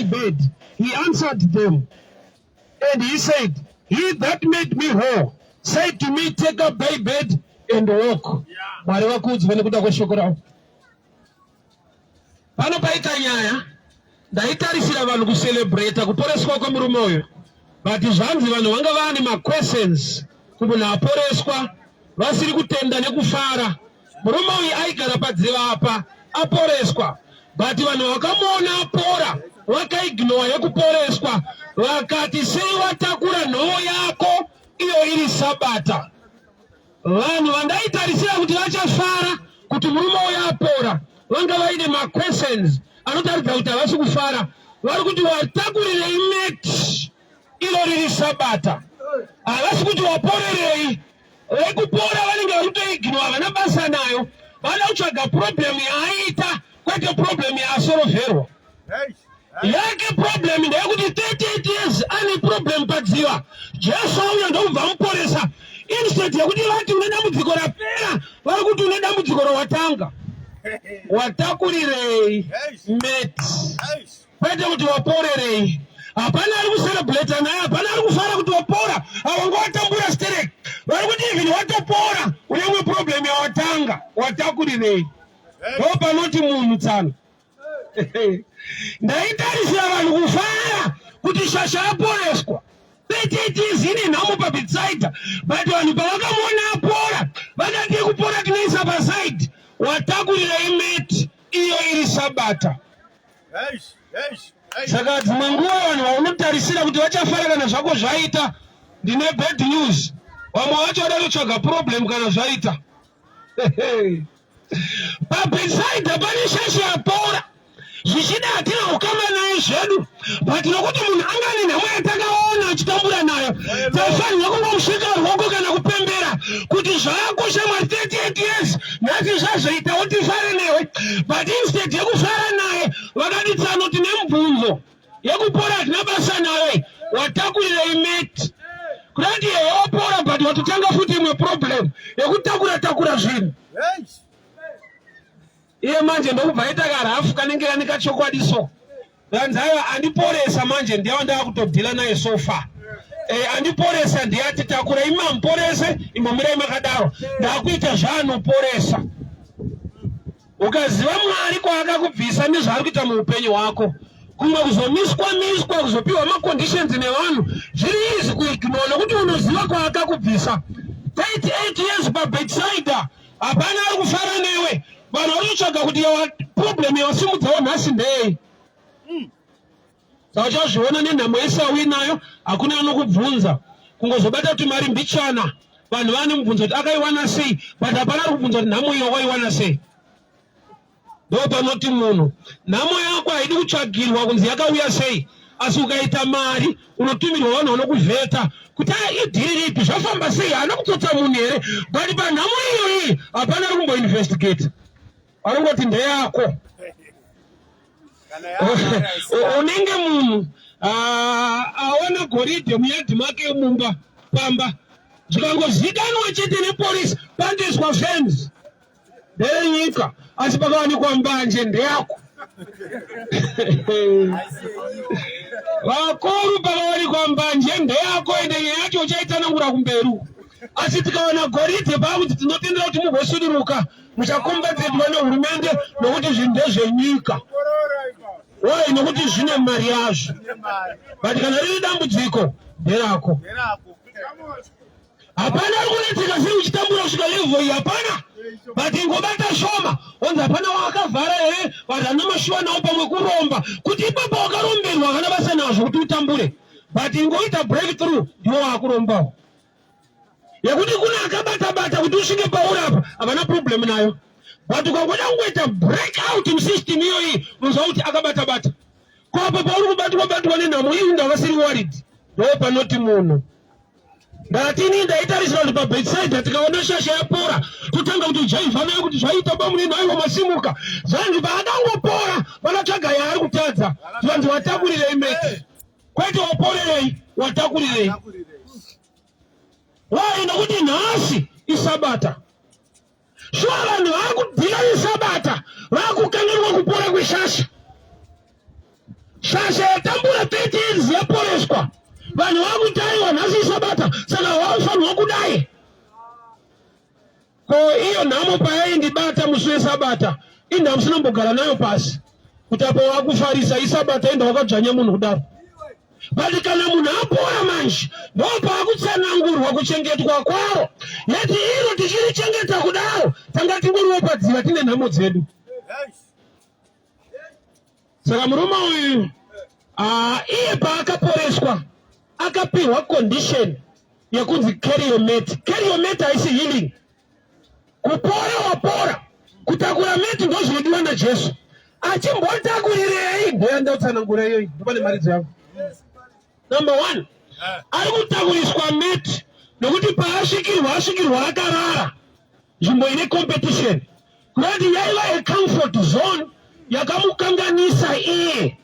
bed. He answered them and he said, He that made me whole said to me, Take up thy bed and walk. Mwari vakuudzwe nekuda kweshoko ravo. Pano paita nyaya, ndaitarisira vanhu kucelebrata kuporeswa kwemurume uyu, but zvanzi vanhu vanga vaane maquestions kumunhu aporeswa vasiri kutenda nekufara. Murume uyu aigara padziva apa aporeswa, but vanhu vakamuona apora vakaignowa yekuporeswa, vakati sei watakura nhoo yako iyo iri Sabata. Vanhu vandaitarisira kuti vachafara kuti murume uyu apora vanga vaine maquestions anotaridza kuti havasi kufara. Vari kuti watakurirei mat iro riri Sabata, havasi kuti waporerei. Vekupora vanenge vari kutoignore, havana basa nayo, vanoda kutsvaga problem yaaita kwete problem yaasoroverwa. Yake problem ndeyekuti 38 years ane problem padziva, Jesu auya ndokubva amuporesa. Instead yekuti vati une dambudziko rapera, vari kuti une dambudziko rawatanga. Watakurirei mat, kwete kuti waporerei. Hapana ari kucelebrata naye, hapana ari kufara kuti wapora. Awanga watambura sterek, vari kuti even watopora une imwe problem yawatanga. Watakurirei? Ndo panoti munhu tsano. Ndaitarisira vanhu kufara kuti shasha aporeswa, 38 years ine nhamo paBethsaida, but vanhu pavakamuona apora vakati kupora tinoisa paside, watakurirei mat iyo iri Sabata? Saka dzimwe nguva vanhu vaunotarisira kuti vachafara kana zvako zvaita, ndine bad news, vamwe vacho vada kutsvaga problem kana zvaita. PaBethsaida pane shasha yapora, zvichida hatina kukama naye zvedu, but nokuti munhu anga ane nhamo yatakaona achitambura nayo, taifanirwa kungomusvika ruoko kana kupembera kuti zvako shamwari, 38 years, nhasi zvazoitawo, tifare newe. But instead yekufara naye, vakati tsano, tine mubvunzo. Yekupora hatina basa nawe, watakurirei mat? Kuda kuti yeye wapora, but watotanga futi imwe problem yekutakura takura zvinhu. Iye manje ndokubva aita karafu kanenge kane kachokwadi, so vanzi aiwa, andiporesa manje ndiyawa ndakutodhila naye so far. Andiporesa ndiyati takura, imi amuporese, imbomirai makadaro, ndakuita zvaanoporesa. Ukaziva Mwari kwaakakubvisa nezvaari kuita muupenyu hwako, kumwe kuzomiswa miswa, kuzopiwa maconditions nevanhu zviri easy kuignore nokuti unoziva kwaakakubvisa. 38 years paBethsaida, hapana ari kufara newe. Vanhu vari kutsvaga kuti problem yawasimudzawo nhasi ndei. Saka uchazviona nenhamo yese yauinayo, hakuna anokubvunza. Kungozobata kuti mari mbichana, vanhu vane mubvunzo kuti akaiwana sei, but hapana ari kubvunza kuti nhamo iyo wakaiwana sei. Ndo panoti munhu, nhamo yako haidi kutsvagirwa kunzi yakauya sei, asi ukaita mari unotumirwa vanhu vanokuvheta kuti a idhiri ripi, zvafamba sei, haana kutsotsa munhu here? But panhamo iyoyi hapana ari kumboinvestigate, vanongoti ndeyako. Unenge munhu awana goridhe muyadhi make mumba pamba, zvikangozikanwa chete nepolisi, pandoiswa fence, ndeyenyika, asi pakawanikwa mbanje ndeyako. Vakuru, pakawanikwa mbanje ndeyako, ende nyaya yacho uchaitsanangura kumberi. Asi tikawana goridhe, paakuti tinotendera kuti mugosuduruka, muchakombatedwa nehurumende nokuti zvinhu ndezvenyika. Wai? Nokuti zvine mari yazvo. But kana riri dambudziko, nderako. Hapana ari kunetseka sei uchitambura kusvika level iyi, hapana. But ingobata shoma, onzi hapana waakavhara here, vanhu vana mashuwa nawo, pamwe kuromba, kuti ipapa wakaromberwa kana basa nazvo kuti utambure, but ingoita breakthrough, ndiwo waakurombawo. Yekuti kuna akabata bata kuti usvike pauri apa, havana problem nayo, but ukangoda kungoita break out musystem iyoyi, unozwa kuti akabata bata kwapo pauri kubatwa batwa nenhamo iyi, ndavasiri worried. Ndo panoti munhu, ndatini ndaitarisira kuti paBethsaida tikaona shasha yapora, totanga kuti ujaivha nayo kuti zvaita bamunini, aiwa masimuka. Zvanzi paakangopora, vakatsvaga yaari kutadza, zvanzi watakurirei mat? Kwete waporerei, watakurirei? Wai? Nokuti nhasi iSabata. Shuwa vanhu vaakudhila neSabata, vaakukanganwa kupora kweshasha. Shasha yatambura 30 years yaporeswa. Vanhu vakuti aiwa nhasi isabata saka waufanirwa kudai. Ko iyo nhamo payaindibata musi wesabata inda musina mbogara nayo pasi kuti apo wakufarisa isabata inda wakadzvanya munhu kudaro. But kana munhu apora manje ndopaakutsanangurwa kuchengetwa kwaro. Yeti iro tichirichengeta kudaro tanga tingoriwo padziva tine nhamo dzedu. Saka murume uyu iye paakaporeswa akapihwa condition yekunzi carry your mat. Carry your mat haisi healing. Kupora wapora, kutakura mat ndozvinodiwa naJesu. Achimbotakurirei? Ndoyanda kutsanangura iyoyi, ndopane mharidzo yangu. Number one, ari kutakuriswa mat nokuti paasvikirwa asvikirwa akarara nzvimbo ine competition kurati yaiva a comfort zone yakamukanganisa iye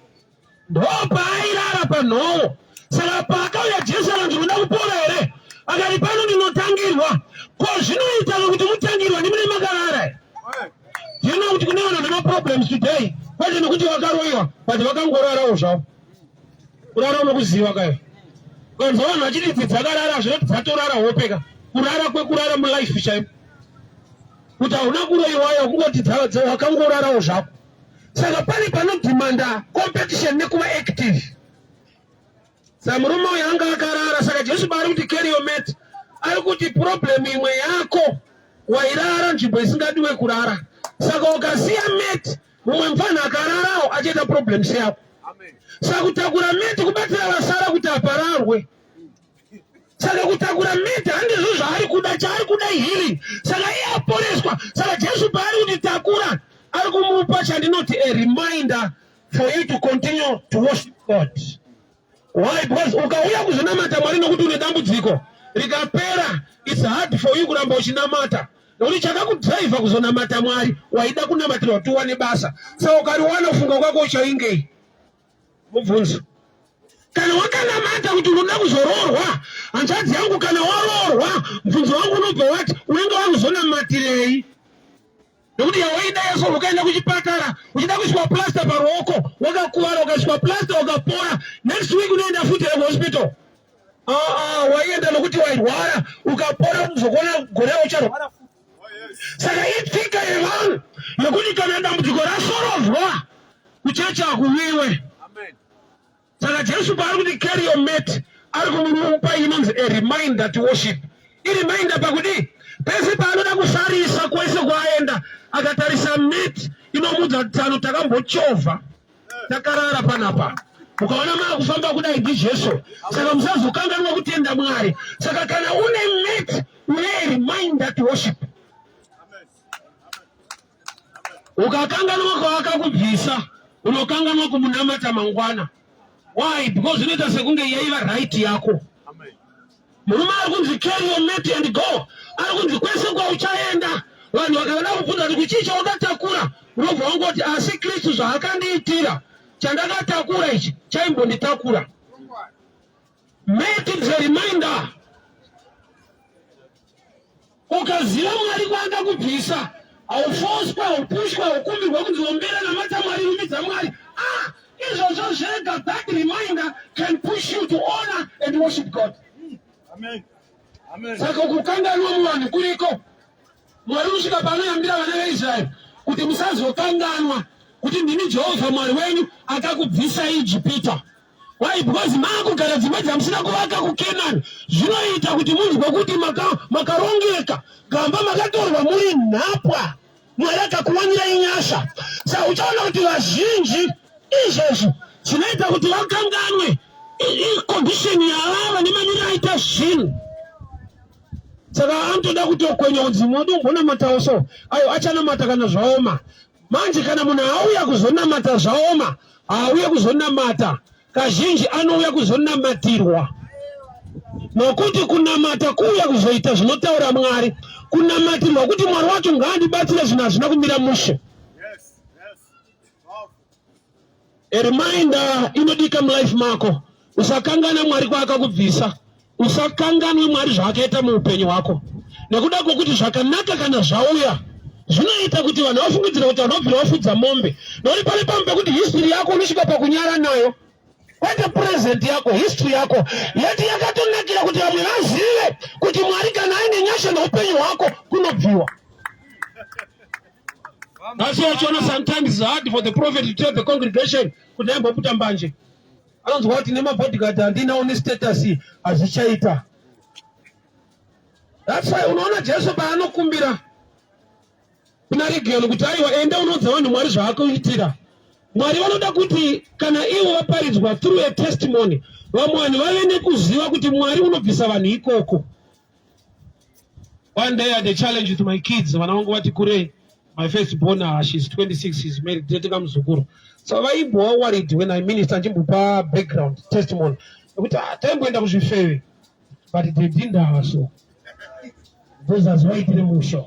ndopaairara panhowo. Saka paakauya Jesu akanzi unoda kupora here? Akati pano ndinotangirwa. Ko zvinoita kuti mutangirwa ndimune makarara? Do you know kuti kune vanhu vane maproblems today kwete nekuti vakaroyiwa but vakangorarawo zvavo. Kurara unokuziva kayo. Ukanzwa vanhu vachiti idzi dzakarara zvinoti dzatorara hope ka. Kurara kwekurara mulife chaimo. Kuti hauna kuroyiwayo kungoti wakangorarawo zvako. Saka pane panodhimanda competition nekuva active. Saka murume uyu anga akarara, saka Jesu paari kuti carry your mat, ari kuti problem imwe yako wairara nzvimbo isingadiwe kurara. Saka ukasiya mat, mumwe mfana akararawo achaita problem seyako. Saka kutakura mat kubatsira vasara kuti apararwe. Saka kutakura mat handizvo zvaari kuda, chaari kuda healing. Saka iye aporeswa. Saka Jesu paari kuti takura, ari kumupa chandinoti a reminder for you to continue to worship God. Why? Because ukauya kuzonamata Mwari nokuti une dambudziko rikapera, it's hard for you kuramba uchinamata nokuti chakakudhraivha kuzonamata Mwari waida kunamatirwa kuti uwane basa. Saka ukariwana kufunga kwako uchaingei? Mubvunzo. Kana wakanamata kuti unoda kuzoroorwa, hanzvadzi yangu, kana waroorwa, mubvunzo wangu unobva wati unenge wakuzonamatirei? Nekuti yawaida yeso ukaenda kuchipatara uchida kuiswa plaster paruoko wakakuvara, ukaiswa plaster ukapora, next week unoenda futi kuhospital. Waienda nokuti wairwara ukapora, uzokuona gore ucharwara futi. Saka itsika yevanhu yekuti kana dambudziko rasorovwa kuchechi hakuwiwe. Saka Jesu paari kuti carry your mat, ari kumupa inonzi a reminder to worship. Ireminder pakudii? Pese paanoda kufarisa kwese kwaaenda akatarisa mat inomuudza kuti tsano takambochovha takarara panapa. Mukaona maakufamba kudai ndiJesu. Saka musazokanganwa kutenda Mwari. Saka kana une mat une a reminder to worship. Ukakanganwa kwaakakubvisa unokanganwa kumunamata mangwana. Why? Because zvinoita sekunge yaiva right yako. Murume ari kunzi carry your mat and go, ari kunzi kwese kwauchaenda vanhu vakada kubvunza kuti kuchii chawakatakura, unobva wangoti asi Kristu zvaakandiitira chandakatakura ichi chaimbonditakura. Mat is a reminder. Ukaziva Mwari kwaakakubvisa haufoswe, haupushwe, haukumbirwe kunzi ombera, namata Mwari, rumbidza Mwari. Izvozvo zvega, that reminder can push you to honor and worship God. Amen. Amen. Saka kukanganwa muvanhu kuriko. Mwari kusvika paanoyambira vana veIsraeri kuti musazokanganwa kuti ndini Jehovha Mwari wenyu akakubvisa Ijipita. Why? Because maakugara dzimba dzamusina kuvaka kuKenani. Zvinoita kuti munzwe kuti makarongeka, gamba makatorwa muri nhapwa. Mwari akakuwanirai nyasha. Saka uchaona kuti vazhinji izvezvi chinoita kuti vakanganwe icondition yavava nemamiriro aita zvinhu. Saka anotoda kutokwenya kunzi moda kumbonamatawo so, ayo achanamata kana zvaoma. Manje kana munhu auya kuzonamata zvaoma, haauye kuzonamata, kazhinji anouya kuzonamatirwa. Nokuti kunamata kuuya kuzoita zvinotaura Mwari, kunamatirwa kuti Mwari wacho ngaandibatsire zvinhu hazvina kumira mushe. Yes, yes. A reminder inodika mulife mako, usakangana Mwari kwaakakubvisa, usakanganwe Mwari zvaakaita muupenyu hwako, nekuda kwokuti zvakanaka kana zvauya. Zvinoita kuti vanhu vafungidzira kuti vanhu vabvira vafudza mombe, nokuti pane pamwe pekuti history yako unosvika pakunyara nayo, kwete present yako, history yako yeti yakatonakira kuti vamwe vazive kuti Mwari kana aine nyasha neupenyu hwako kunobviwa. That's why uchiona sometimes it's hard for the prophet to tell the congregation kuti aimboputa mbanje. Anonzwa kuti nemabodyguard handina une status hazvichaita. That's why unoona Jesu paanokumbira kuna Region kuti aiwa enda unoudza vanhu Mwari zvaakuitira. Mwari vanoda kuti kana ivo vaparidzwa through a testimony, vamwe vanhu vave nekuziva kuti Mwari unobvisa vanhu ikoko. One day I had a challenge with my kids. Vana vangu vati kurei. My first born, she's 26, she's married. Tete muzukuru. So vaimbowa worried when I minister ndimbopa background testimony. Nekuti ah, taimboenda kuzvifeve. But they didn't have so. Those hazvivaitire musha.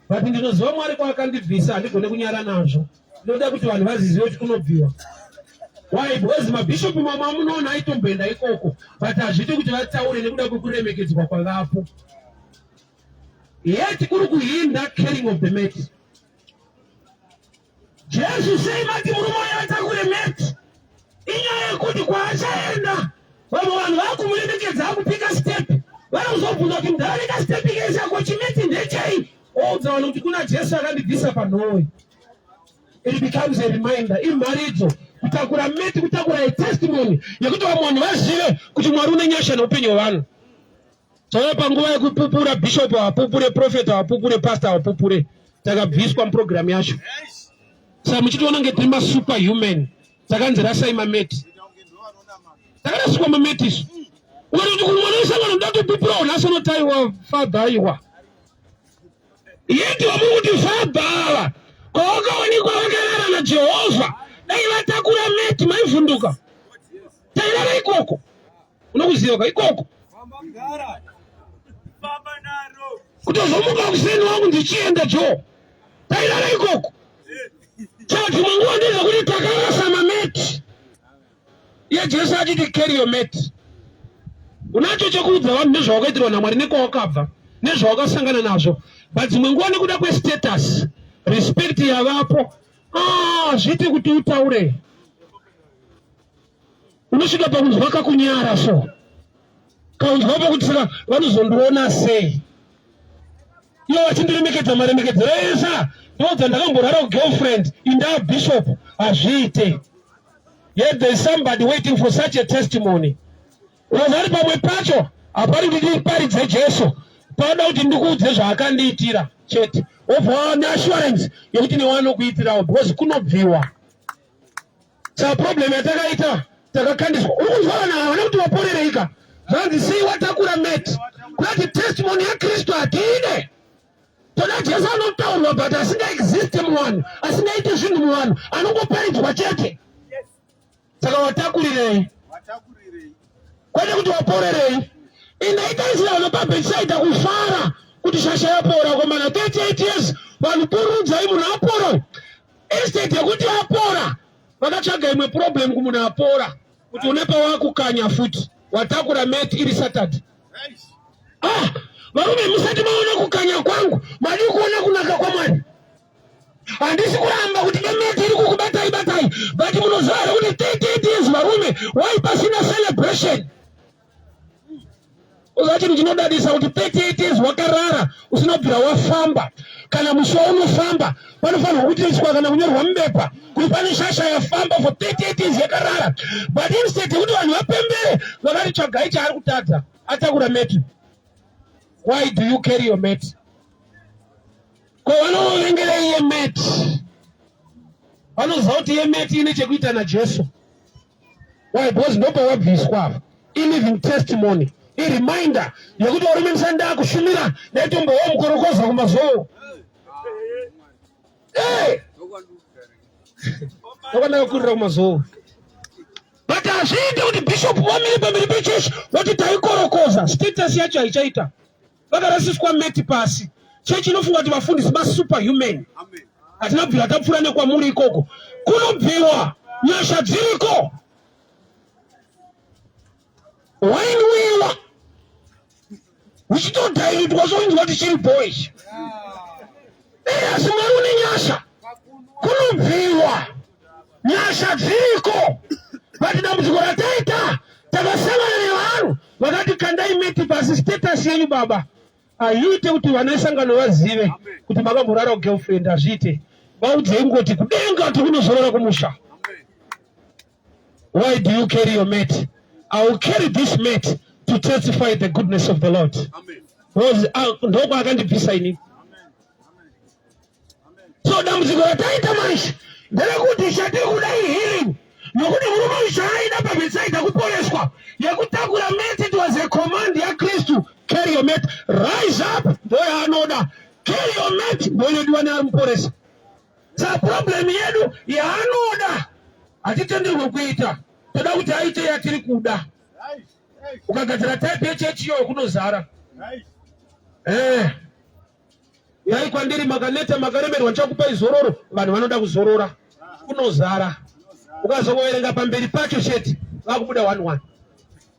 But ndinoziva Mwari kwaakandibvisa handigone kunyara nazvo. Ndinoda kuti vanhu vazizive kuti kunobviwa. Why? Because mabhishopu mamwe amunoona aitomboenda ikoko, but hazviiti kuti vataure nekuda kwekuremekedzwa kwavapo. Yet kuri kuhinda carrying of the mat. Jesu sei mati murume uyo atakure mat? Inyaya yekuti kwaachaenda vamwe vanhu vakumuremekedza akupika step, vanozobvunza kuti mudhara neka step kese ako chimeti ndechei? Oudza vanhu kuti kuna Jesu akandibvisa panhowe. It becomes a reminder, imharidzo. Kutakura meti, kutakura a testimony yekuti vamwe vanhu vazive kuti Mwari une nyasha neupenyu hwevanhu. Tauya panguva yekupupura, bishop havapupure, prophet havapupure, pastor havapupure. Takabviswa muprogram yacho. Saka muchitiona kunge tiri masuperhuman, takanzi rasai mameti. Takaraswa mameti isu. Ukatoti kumwana wesangano ndoda kutopupurawo nhasi unotaiwa father aiwa. Yeti vamuri kuti father ava kwavakaonekwa vakarara naJehovha, dai vatakura meti maivhunduka. Tairara ikoko. Unokuziva ka ikoko. Kutozomuka kuseni wangu ndichienda jo. Tairara ikoko. Saka dzimwe nguva ndezvekuti takarasa mameti. Iye Jesu achiti carry your mat. Unacho chekuudza vanhu nezvawakaitirwa naMwari nekwawakabva nezvawakasangana nazvo, but dzimwe nguva nekuda kwestatus respect yavapo, ah, zviite kuti utaure, unosvika pakunzwa kakunyara so kaunzwa pakuti saka vanozondiona sei ivo vachindiremekedza maremekedzero ese ndoudza ndakamborara kugirlfriend indaa bishop hazviite. Yet there is somebody waiting for such a testimony. Unoziva kuti pamwe pacho hapari kuti ndiparidze Jesu, panoda kuti ndikuudze zvaakandiitira chete, wobva wava neassurance yekuti newe anokuitirawo because kunobviwa. Saka problem yatakaita takakandiswa. Uri kunzwa vanhu havana kuti waporereika, zvanzi sei watakura mat, kurati testimony yaKristu hatiide. Toda Jesu anotaurwa but asingaexiste muvanhu, asingaite zvinhu muvanhu, anongoparidzwa chete. Saka watakurirei? Kwete kuti waporerei. Indaitarisira vanhu paBethsaida kufara kuti shasha yapora komana 38 years vanhu purudzai munhu apora. Instead yekuti apora vakatsvaga imwe problem kumunhu apora kuti une pawakukanya futi watakura mat iri Saturday. Ah, varume musati maona kukanya kwangu, madii kuona kunaka kwaMwari. Handisi kuramba kuti nemeti iri kukubatai batai, but munoziva here kuti 38 years varume why pasina celebration? Uziva chinhu chinodadisa kuti 38 years wakarara usina kubvira wafamba. Kana musi waunofamba panofanirwa kutoiswa kana kunyorwa mubepa kuti pane shasha yafamba for 38 years yakarara, but instead yekuti vanhu vapembere vakati tsvagai chaari kutadza, atakura meti. Why do you carry your mat? Ko vanovengerei yemeti? Vanoziva kuti yemeti ine chekuita naJesu. Why? Because ndopawabviswa apa. I-living testimony, i-reminder yekuti varume musati ndakushumira ndaitombowo mukorokoza kumazowo. Hey! Ndokandakakurira kumazowo. But hazviite kuti bishop vamire pamberi pechechi voti taikorokoza. Status yacho haichaita. Vakarasiswa meti pasi. Chechi inofunga kuti vafundisi masuperhuman. Hatina kubvira tapfuura nekwamuri ikoko. Kunobviwa nyasha dziriko. Wainwiwa uchitodhairutwa soinzwa kuti chiri boy. Asi Mwari une nyasha, kunobviwa nyasha dziriko, but dambudziko rataita, takasangana nevanhu vakati kandai meti pasi. Status yenyu baba haiite kuti vana vesangano vazive kuti makamborara girlfriend, hazviite. Vaudzei ngoti kudenga tikunozorora kumusha. Why do you carry your mat? I will carry this mat to testify the goodness of the Lord. Because ndoko akandibvisa ini. So dambudziko rataita manje nderekuti chatiri kuda healing, nokuti murume uyu chaaida paBetsaida kuporeswa. Yekutakura mat, it was a command yaKristu: "Carry your mat, rise up." Ndo yaanoda. Carry your mat ndo inodiwa neamuporesa. Saka problem yedu, yaanoda hatitenderwe kuita, toda kuti aite yatiri kuda. Ukagadzira type yechechi iyoyo, kunozara. Yai kwandiri makaneta, makaremerwa, ndichakupai zororo. Vanhu vanoda kuzorora, kunozara. Ukazongoverenga pamberi pacho chete, vakubuda 11.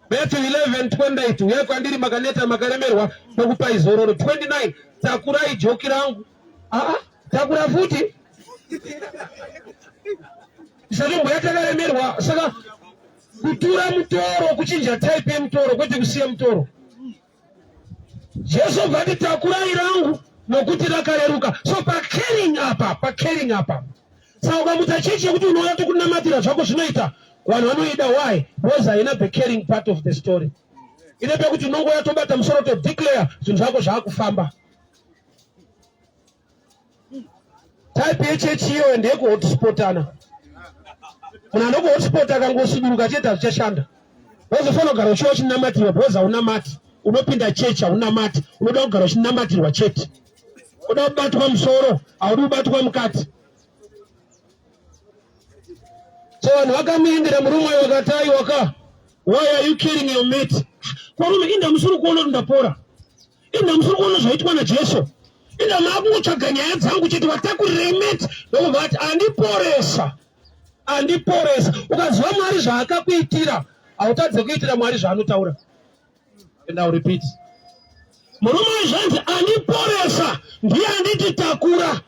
Matthew 11:28, "Uyai kwandiri makaneta, makaremerwa, ndokupai zororo." 29, "Takurai joki rangu." Aa, takura futi isatomboya takaremerwa. Saka kutura mutoro kuchinja type yemutoro, kwete kusiya mutoro. Jesu bvati, "Takurai rangu nokuti rakareruka." So pacarrying apa, pacarrying apa, saka ukamutsa chechi yekuti unouya tokunamatira zvako zvinoita, vanhu vanoida. Why? Because haina the carrying part of the story. Ine pekuti unongouya tobata musoro, todeclare, zvinhu zvako zvaakufamba. Type yechechi iyoyo ndeyekuhotspotana. Munhu anokuhotspot akangosuduruka chete, hazvichashanda. Wazofanira kugara uchiva uchinamatirwa because haunamati. Unopinda chechi, haunamati. Unoda kugara uchinamatirwa chete, unoda kubatwa musoro, haudi kubatwa mukati. So vanhu vakamuendera murume uyo, vakati, "Aiwaka, why are you carrying your mat?" Kwarume, inda musuri kuona kuti ndapora? Inda musuri kuona zvaitwa naJesu? Inda maakungotsvaga nyaya dzangu chete. Vatakurirei mat? Ndokubva ati, "Andiporesa, andiporesa." Ukaziva Mwari zvaakakuitira, hautadze kuitira Mwari zvaanotaura. And I'll repeat, murume uyu zvanzi, "Andiporesa ndiye anditi takura."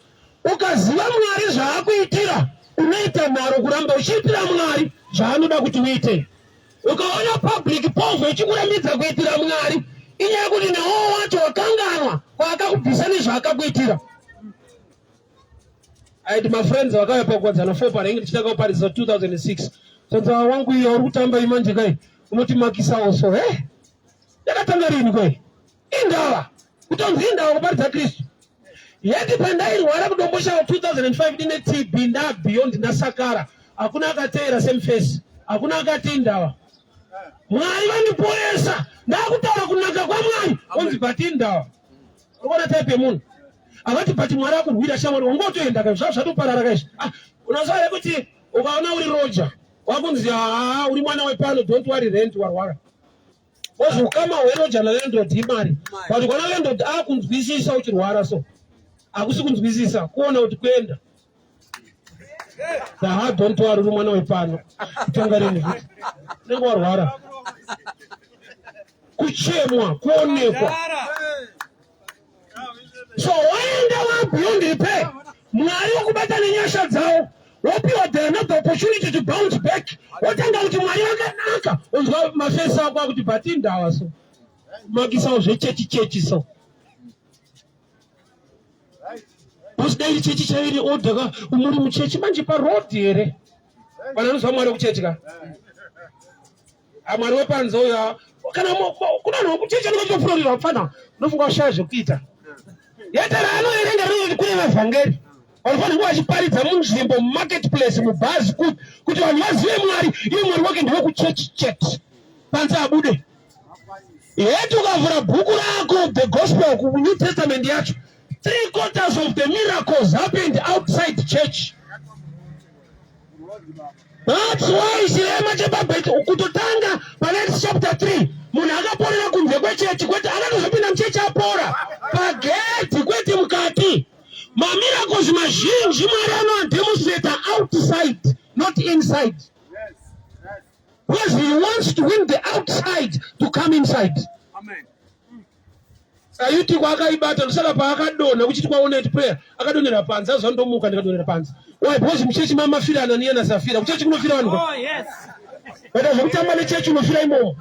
Ukaziva Mwari zvaakuitira, unoita nharo kuramba uchiitira Mwari zvaanoda kuti uite. Ukaona public povho ichikurambidza kuitira Mwari, inyaya yekuti newowo wacho wakanganwa kwaakakubvisa nezvaakakuitira. Aiti mafriends vakauya paKuwadzana 4 paringi tichitanga kuparidza 2006. Tonza wangu, iyo uri kutamba imanje kai, unotimakisawo. So he yakatanga rini kwai indava kutonzi indava kuparidza Kristu? Yeti pandairwara kuDomboshawa 2005 ndine TB, nda beyond, ndasakara, hakuna akateera same face, hakuna akati indava. Mwari vandiporesa, ndakutaura kunaka kwaMwari, onzi but indava. Urikuona type yemunhu avati, "But Mwari akurwira shamwari, wangotoenda ka, zvavo zvatoparara kaizvi." Ah, unoziva here kuti ukaona uri roja, wakunzi, "Haa, uri mwana wepano, don't worry, rent." Warwara ozi ukama hweroja nalandlord imari, but ukaona landlord akunzwisisa uchirwara, so hakusi kunzwisisa, kuona kuti kuenda. Ha, don't worry, uri mwana wepano. Kutonga rini futi unenge warwara, kuchemwa, kuonekwa. So waenda wabeyond repair, Mwari wokubata nenyasha dzavo, wopiwa the another opportunity to bounce back, wotanga kuti Mwari vakanaka. Unzwa mafesi ako akuti, "But indawa." So makisawo zvechechi chechi, so usidai chechi chairi order ka, muri muchechi manje parodhi here? Vanhu vanoziva Mwari wekuchechi ka, Mwari wepanze uyo. Kana kuna vanhu vekuchechi anenge achitofurorerwa mufana, unofunga washaya zvekuita. Yetera anoerenga rinoti kune vavhangeri vanofanira kuva vachiparidza munzvimbo, mumarket place, mubhazi, kuti vanhu vazive Mwari. Iye Mwari wake ndewekuchechi chete, panze abude. Yeti ukavhura bhuku rako, the gospel, kuNew Testament yacho, three quarters of the miracles happened outside church. That's why chirema chepabheti kutotanga paActs chapter 3, munhu akaporera kunze kwechechi, kwete akatozopinda muchechi apora pagedhi, kwete mukati. Mamiracles mazhinji Mwari anoademonstrata outside, not inside, because he wants to win the outside to come inside. Amen. Ayutiko akaibata ndosaka paakadonha kuchiti kwa all night prayer akadonhera panze azva ndomuka ndikadonhera panze. Why? Because muchechi mamafira Anania naSafira. Kuchechi kunofira vanhu. Oh, yes. Vaita zvekutamba nechechi unofira imomo.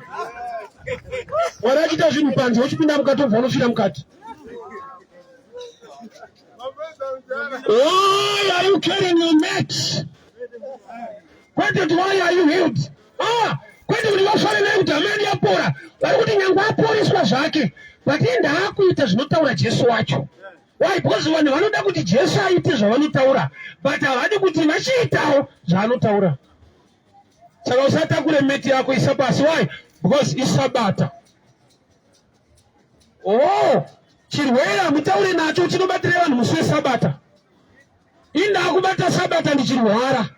Mwari achiita zvinhu panze wochipinda mukati wobva unofira mukati. Why are you carrying your mat? Kwete kuti why are you healed? Ah, kwete kuti vafare naye kuti hama yedu yapora. Vari kuti nyangwe aporeswa zvake, but iye ndaakuita zvinotaura Jesu wacho. Why? Because vanhu vanoda kuti Jesu aite zvavanotaura, but havadi kuti vachiitawo zvaanotaura. Saka usatakure meti yako isa pasi. Why? Because isabata. Oh, chirwere hamutaure nacho chinobatira vanhu musi wesabata. Ini ndakubata sabata ndichirwara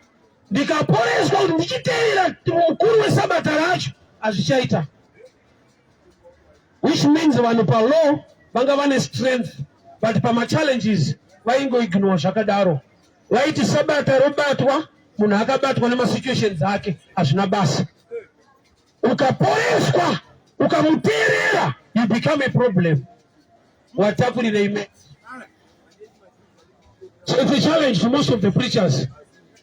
ndikaporeswa kuti ndichiteerera mukuru wesabata racho hazvichaita. Which means vanhu palaw vanga vane strength but pamachallenges vaingoignore zvakadaro. Vaiti sabata robatwa munhu akabatwa nemasituations ake hazvina basa. Ukaporeswa ukamuteerera you become a problem. Watakurirei me? So it's a challenge to most of the preachers.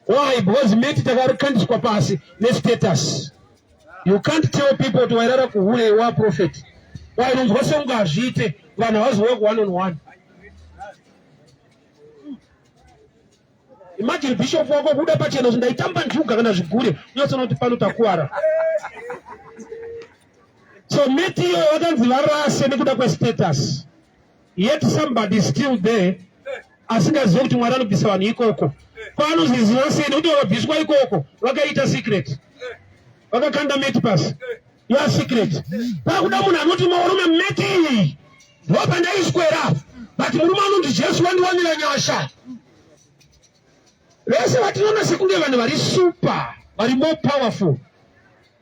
Why? Because meti takarikandiswa pasi nestatus. You can't tell people kuti wairara kuhure wa prophet. Why unonzwa sekunge hazviite vanhu havazouya ku one on one. Imagine bishop wako kuda pachena kuti ndaitamba njuga kana zvigure unyatsoona kuti pano takuwara. So meti iyoyo vakanzi varase nekuda kwestatus. Yet somebody is still there asingazive kuti Mwari anobvisa vanhu ikoko. Kwaanoziziva sei nekuti vakabviswa ikoko vakaita secret. Vakakanda meti pasi. Ya secret. Pakuda munhu anoti marume meti iyi ndopandaiswera but murume anonzi Jesu wandiwanira nyasha. Vese vatinoona sekunge vanhu vari super, vari more powerful.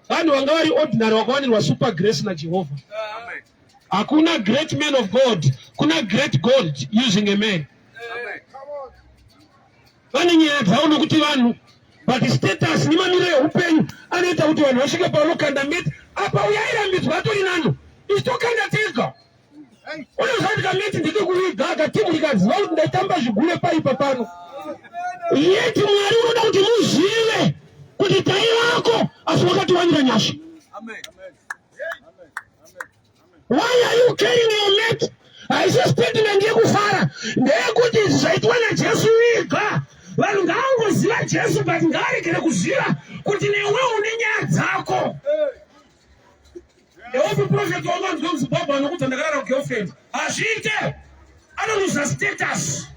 Vanhu vanga vari ordinary vakawanirwa super grace naJehovha. Hakuna great man of God, kuna great God using a man. Vane nyaya dzavo nokuti vanhu but status nemamiriro eupenyu anoita kuti vanhu vasvike pavanokanda meti apa uyo airambidzwa atori nano isu tokanda tega unoziva kuti kameti ndekekuviga akatimu rikaziva kuti ndaitamba zvigure paipa pano yeti mwari unoda kuti muzive kuti taivako asi wakatiwanira nyasha. Why are you carrying your mat? Haisi statement yekufara, ndeyekuti izvi zvaitwa naJesu ega. Vanhu ngavangoziva Jesu but ngavaregere kuziva kuti newe une nyaya dzako. Ndeupi prophet wanganzwa muZimbabwe anokudza ndakarara kugirlfriend? Hazviite, anoluza status.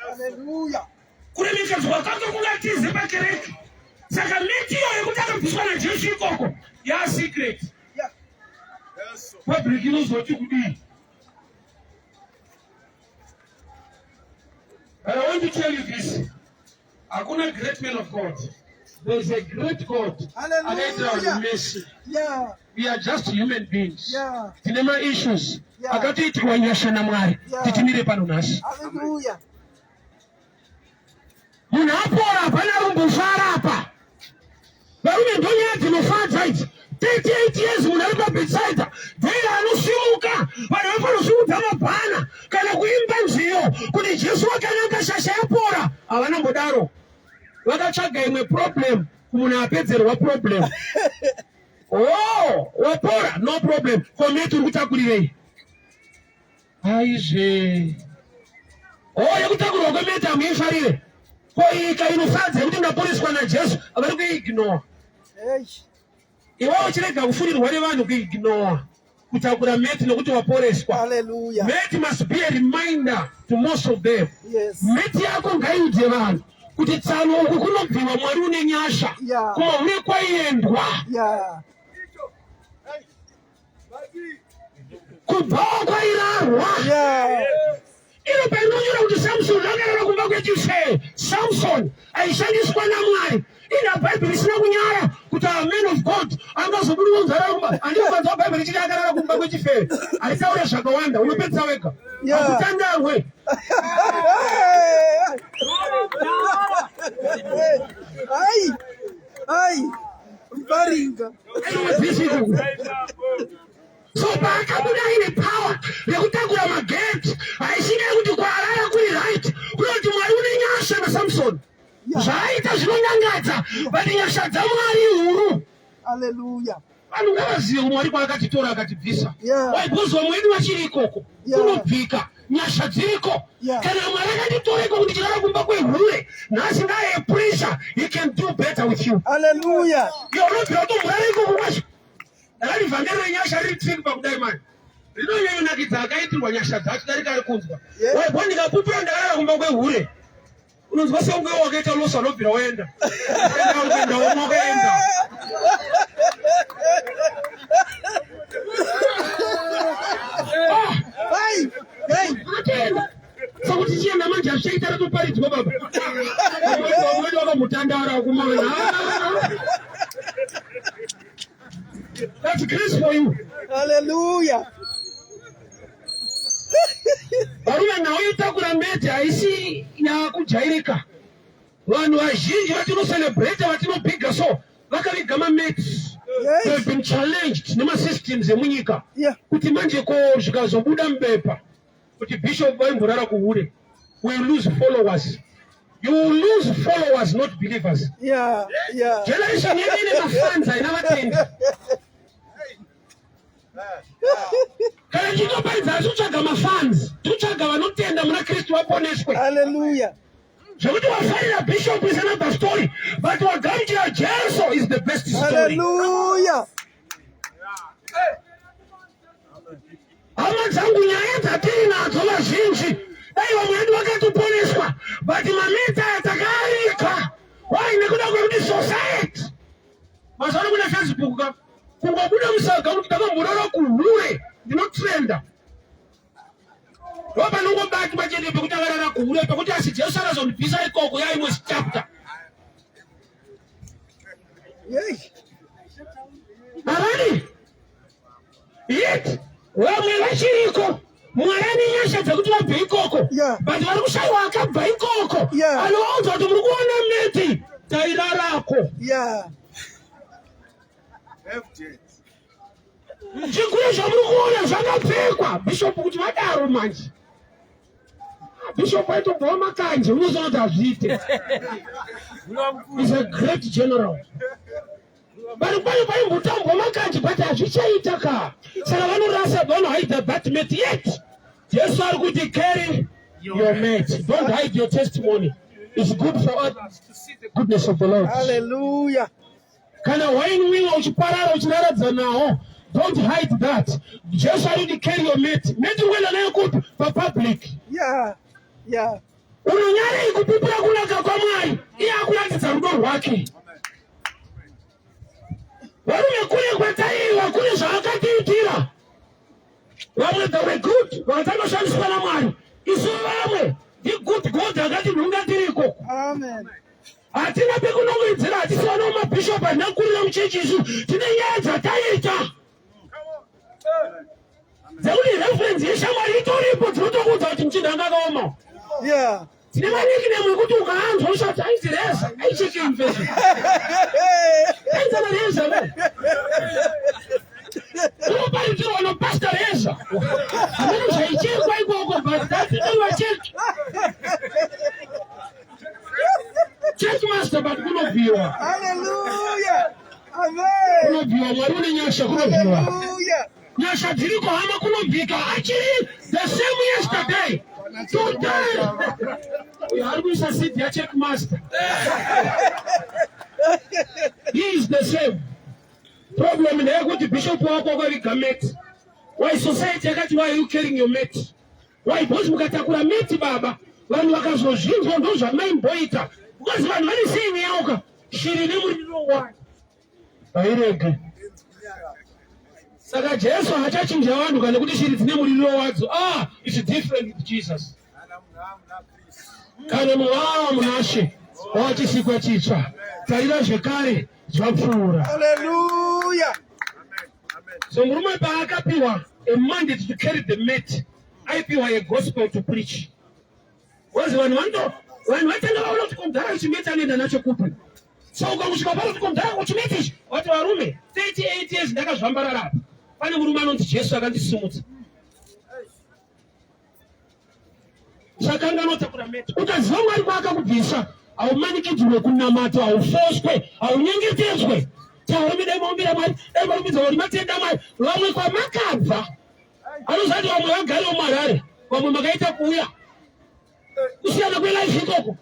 Hallelujah. Kuremekedzwa kwake kungatize pakereke. Saka meti iyo yekuti akabviswa naJesu ikoko ya secret. Public inozoti kudii? But I want to tell you this. Hakuna great man of God. There is a great God. Hallelujah. Anoita mercy. Yeah. We are just human beings. Yeah. Tine ma issues. Yeah. Akatoitirwa nyasha naMwari. Yeah. Titimire pano nhasi. Hallelujah. Munhu apora hapana rumbofara apa. Varume ndonyaya dzinofadza idzi. 38 years munhu ari paBethsaida dheira anosimuka vanhu vanofanira mabhana kana kuimba nziyo kuti Jesu wakanaka shasha yapora. Havana mbodaro, vakatsvaga imwe problem kumunhu apedzerwa problem. Oh, wapora no problem. Kometi uri kutakurirei? Aizve. Oh, yekutakurwa kwemeti hamuifarire. Ko ika inofadza yekuti ndaporeswa naJesu vari kuignore. Hey. Iwe uchirega kufurirwa nevanhu kuignore kutakura meti nokuti waporeswa. Hallelujah. Meti must be a reminder to most of them. Yes. Meti yako ngaiudze vanhu kuti tsano uku kunobviwa Mwari une nyasha. Yeah. Kumahure kwaiendwa. Yeah. Kubvawo kwairarwa. Yeah. Iro painonyora kuti Samson akarara kumba kwechifee. Samson aishandiswa naMwari. Ina Bhaibheri isina kunyara kuti a man of God angazobudiwa nzara kumba. Andinofanzwa Bhaibheri ichiti akarara kumba kwechifee. Haritaure zvakawanda, unopedza wega. Yeah. Hakutandarwe. Ai. Ai. Mparinga. Aiwa, So paakabuda aine power yekutakura magate, haisingai kuti kwaarara kuri right, kunoti Mwari une nyasha naSamson. Zvaaita zvinonyangadza, but nyasha dzaMwari huru. Hallelujah. Vanhu ngavazive Mwari kwaakatitora akatibvisa. Why? Because vamwe vedu vachiri ikoko. Kunobvika nyasha dziriko. Kana Mwari akatitora ikoko ndichirara kumba kwehure, nhasi ngaaye pressure, he can do better with you. Hallelujah. Iwe unobvira kutomurara ikoko kwacho. Ndakati vhangeri renyasha riri trick pakudai mani. Rinonyanyonakidza akaitirwa nyasha dzacho darika ari kunzwa. Why? Because ndikapupura ndakarara kumba kwehure. Unonzwa sekunge wakaita loss anobvira waenda. Enda ukaenda wakaenda. Hey, hey. Unotenda. Sakuti chienda manje hazvichaita ratoparidzwa baba. Vamwe vakamutandara kumana. That's grace for you. Hallelujah. Varume, nhau yetakura mete haisi yakujairika. Vanhu vazhinji vatinocelebrata, vatinobhiga, so vakaviga mameti. They've been challenged nemasystems emunyika kuti manje ko zvikazobuda mubepa kuti bishop vaimborara kuhure, we will lose followers. You will lose followers, not believers. Generation yedu ine mafans, haina vatendi. Kana tichitoparidza, asi kutsvaga mafans, tikutsvaga vanotenda muna Kristu vaponeswe. Hallelujah. Zvekuti wafarira bishop is another story, but wagamuchira Jesu is the best story. Hallelujah. Hama dzangu, nyaya dzatiri nadzo vazhinji, dai vamwe vedu vakatoponeswa, but mameta aya takaarika. Why? Nekuda kwekuti society mazuva ano, kune Facebook ka, kungobuda musaga kuti ndakamborara kuhure, ndinotrenda. Ndo panongobatwa chete pekuti akarara kuhure, pekuti asi Jesu akazondibvisa ikoko, yaimwe chapter. Hey. Havadi yet vamwe vachiriko. Mwari ane nyasha dzekuti vabve ikoko, but vari kushayiwa akabva ikoko anovaudza kuti muri kuona meti tairarako. Chigure zvamuri kuona zvakapfekwa bhishopu kuti vadaro. Manje bhishopu aitobvawo makanje, unozoona kuti hazviite. Is a great general, but kwayo paimbotambwa makanje, but hazvichaita ka. Saka vanorasa, vanohide that mat. Yet Jesu ari kuti carry your mat, don't hide your testimony. It's good for others to see the goodness of the Lord. Hallelujah. Kana wainwiwa uchiparara uchiraradza nawo, don't hide that. Jesu ari kuti carry your mat. Mat ukuenda nayo kupi? Papublic. Unonyarei kupupura kunaka kwaMwari, iye akuratidza rudo rwake? Varume, kune kwataiwa, kune zvaakatiitira. Vamwe they were good, vakatangoshandiswa naMwari. Isu vamwe ndigood God akati nhunga tiri ikoko. Amen. Hatina pekunongedzera, hatisi vana vamabhishopu, hatina kukurira muchechi. Isu tine nyaya dzataita dzekuti reference yeshamwari itoripo, dzinotokuudza kuti muchinda anga akaoma. Tine manickname ekuti ukaanzwa usati ainzi reza, aicheke infection, ainzana reza ve unoparidzirwa nopastor Reza. Hamene zvaichekwa ikoko, but that's church church master, but kunobviwa. Hallelujah. Amen. Kunobviwa. Mwari une nyasha, kunobviwa. Hallelujah. Nyasha dziriko, hama, kunobvika. Achiri the same yesterday, today. Uyo ari kuisa seed yacheck master, he is the same. Problem ndeyekuti bishop wako wakaviga mat. Why? Society yakati, "Why are you carrying your mat?" Why? Because mukatakura mat baba, vanhu vakazozvinzwa ndo zvamaimboita, because vanhu vane saying yauka, shiri nemuriro wayo hairege. Saka Jesu haachachinja vanhu kana kuti shiri dzine muriro wadzo. Ah, it's different with Jesus. Kana muwawa munashe, wachisikwa chitsva, tarira, zvekare zvapfuura. Hallelujah. So murume paakapiwa a mandate to carry the mat, aipiwa a gospel to preach, because vanhu vanoto vanhu vatanga vaona kuti komudhara chimeti anoenda nacho kupi. So ukakusvika pano kuti komudhara kuchimeti ichi, wati varume, 38 years ndakazvambarara apa. Pane murume anonzi Jesu akandisimudza. Usakanganwa takura meti. Ukaziva Mwari kwaakakubvisa, haumanikidzirwe kunamata, haufoswe, haunyengetedzwe. Taura dai maombera Mwari, dai marumbidza Mwari, matenda Mwari. Vamwe kwamakabva anozati vamwe vagariwo muHarare, vamwe makaita kuuya kusiyana kwelife ikoko.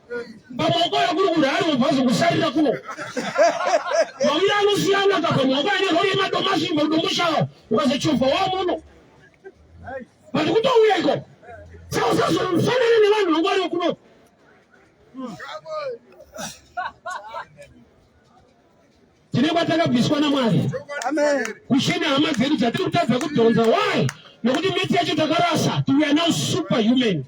Pamwe wakauya kuri kuHarare wobva wazongosarira kuno. Mawira anosiyana ka, pamwe wakauya nerori yemadomasi kuDomboshava ukazochovha wamuno. But kutouya ikoko. Saka usazofanana nevanhu vangu variwo kuno. Tine kwatakabviswa naMwari. Amen. Kushina hama dzedu dzatiri kutadza kudhonza. Why? Nekuti miti yacho takarasa. We are now superhuman.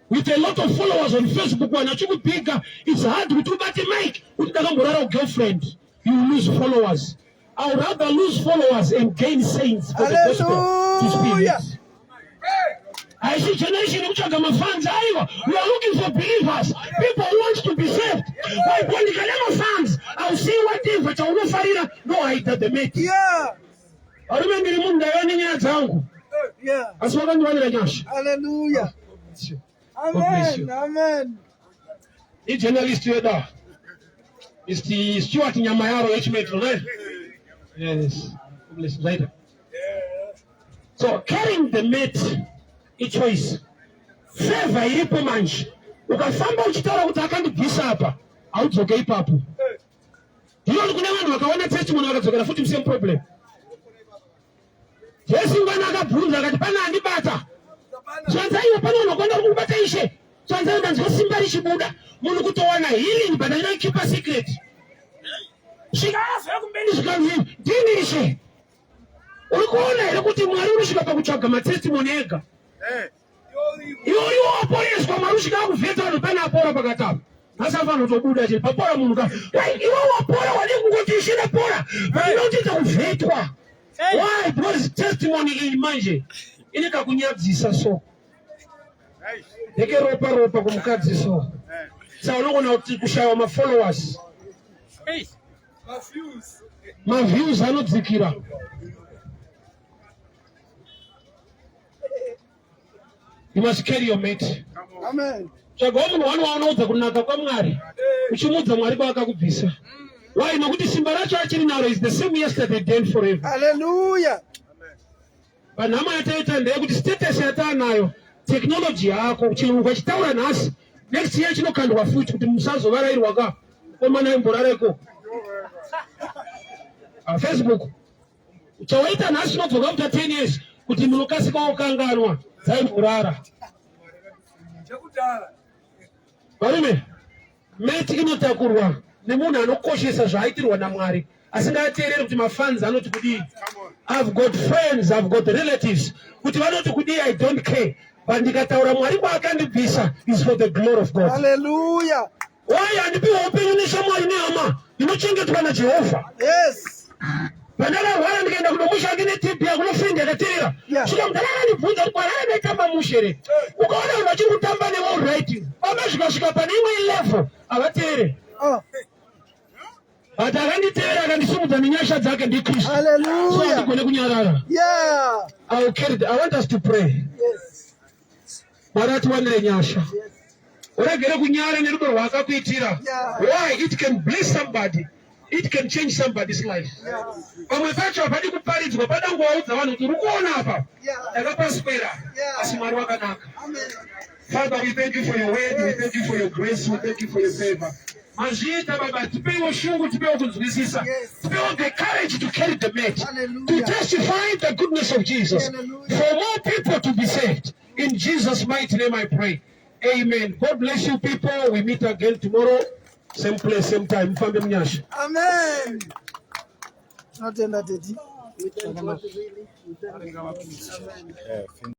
With a lot of followers on Facebook, vanhu vachikubhiga, it's hard kuti ubate mic kuti ndakamborara girlfriend. You will lose followers. I would rather lose followers and gain saints for the gospel to speak. Hallelujah. Haisi generation yekutsvaga mafans aiwa. We are looking for believers, people who want to be saved. Why ndikada mafans, I'll see whatever chaunofarira no hide the mat. Varume ndiri munhu ndaiva nenyaya dzangu asi vakandiwanira nyasha. Hallelujah. God bless you. Amen. Amen. Ijournalist yedu Mr. Stuart Nyamayaro H-Metro, right? Yes. God bless you. Right. So carrying the mat ichoice. Favor iripo manje. Ukafamba uchitaura kuti akandibvisa apa, haudzoke ipapo. Ndinoti kune vanhu vakaona testimony vakadzokera futi same problem. Jesu ngwana akabvunza akati pane andibata. Zvanzi aiwa pane vanhu vakawanda vari kukubata ishe. Zvanzi aiwa ndanzwa simba richibuda. Munhu kutowana healing but ainokeepa secret. Svika azouya kumberi zvikanzi ndini ishe. Uri kuona here kuti Mwari unosvika pakutsvaga matestimony ega? Iwe uriwo waporeswa Mwari usvika akuvheta vanhu pane apora pakati apa. Nhasi afanira kutobuda chete papora munhu ka. Wai iwe wapora wadii kungoti ishe ndapora. But inotoita kuvhetwa. Why? Because testimony iyi manje ine kakunyadzisa so. Ndeke ropa ropa kumukadzi so. Saka unogona kuti kushaiwa mafollowers. Maviews anodzikira. You must carry your mat. Amen. Tsvagawo munhu wani waunoudza kunaka kwaMwari uchimuudza Mwari kwaakakubvisa. Why? Nokuti simba racho achiri naro is the same yesterday, day and forever. Hallelujah. Panhamo yataita ndeyekuti status yataanayo technology yako chirungu achitaura nhasi next year chinokandwa futi kuti musazovarairwa ka komana imborara ikoko. Facebook chawaita nhasi chinodzoka after 10 years kuti munokasika wokanganwa dzaimborara. Varume, mat inotakurwa nemunhu anokoshesa zvaaitirwa naMwari asingateereri kuti mafans anoti kudii. I've got friends, I've got relatives kuti vanoti kudii, I don't care, but ndikataura Mwari kwaakandibvisa is for the glory of God. Hallelujah. Why? Handipiwa upenyu neshamwari nehama, ndinochengetwa naJehovha. Pandakarwara ndikaenda kunomusha ndine TB hakuna friend yakateerera. Svika mudhara akandibvunza kuti kwarara ndaitamba mushe here. Ukaona vanhu vachiri kutamba newe right, baba zvikasvika pane imwe level havateere. But akanditeera akandisimudza nenyasha dzake ndiKristu. So Hallelujah. handigone kunyarara. I will carry I want us to pray. Mwari atiwanire nyasha. Uregere kunyara nerudo rwaakakuitira. Why? It can bless somebody. It can change somebody's life. Pamwe pacho hapadi kuparidzwa, pada kungovaudza vanhu kuti uri kuona apa. Ndakapaswera. Asi Mwari wakanaka. Amen. Father, we thank you for your word, we thank you for your grace, we thank you for your favor. Mazviita Baba, tipewo shungu, tipewo kunzwisisa. Tipewo the courage to carry the mat, to Hallelujah. testify the goodness of Jesus, Hallelujah. for more people to be saved. In Jesus' mighty name I pray. Amen. God bless you people. We meet again tomorrow. Same place, same time. Mufambe munyasha. Amen. Tinotenda tete. Yeah.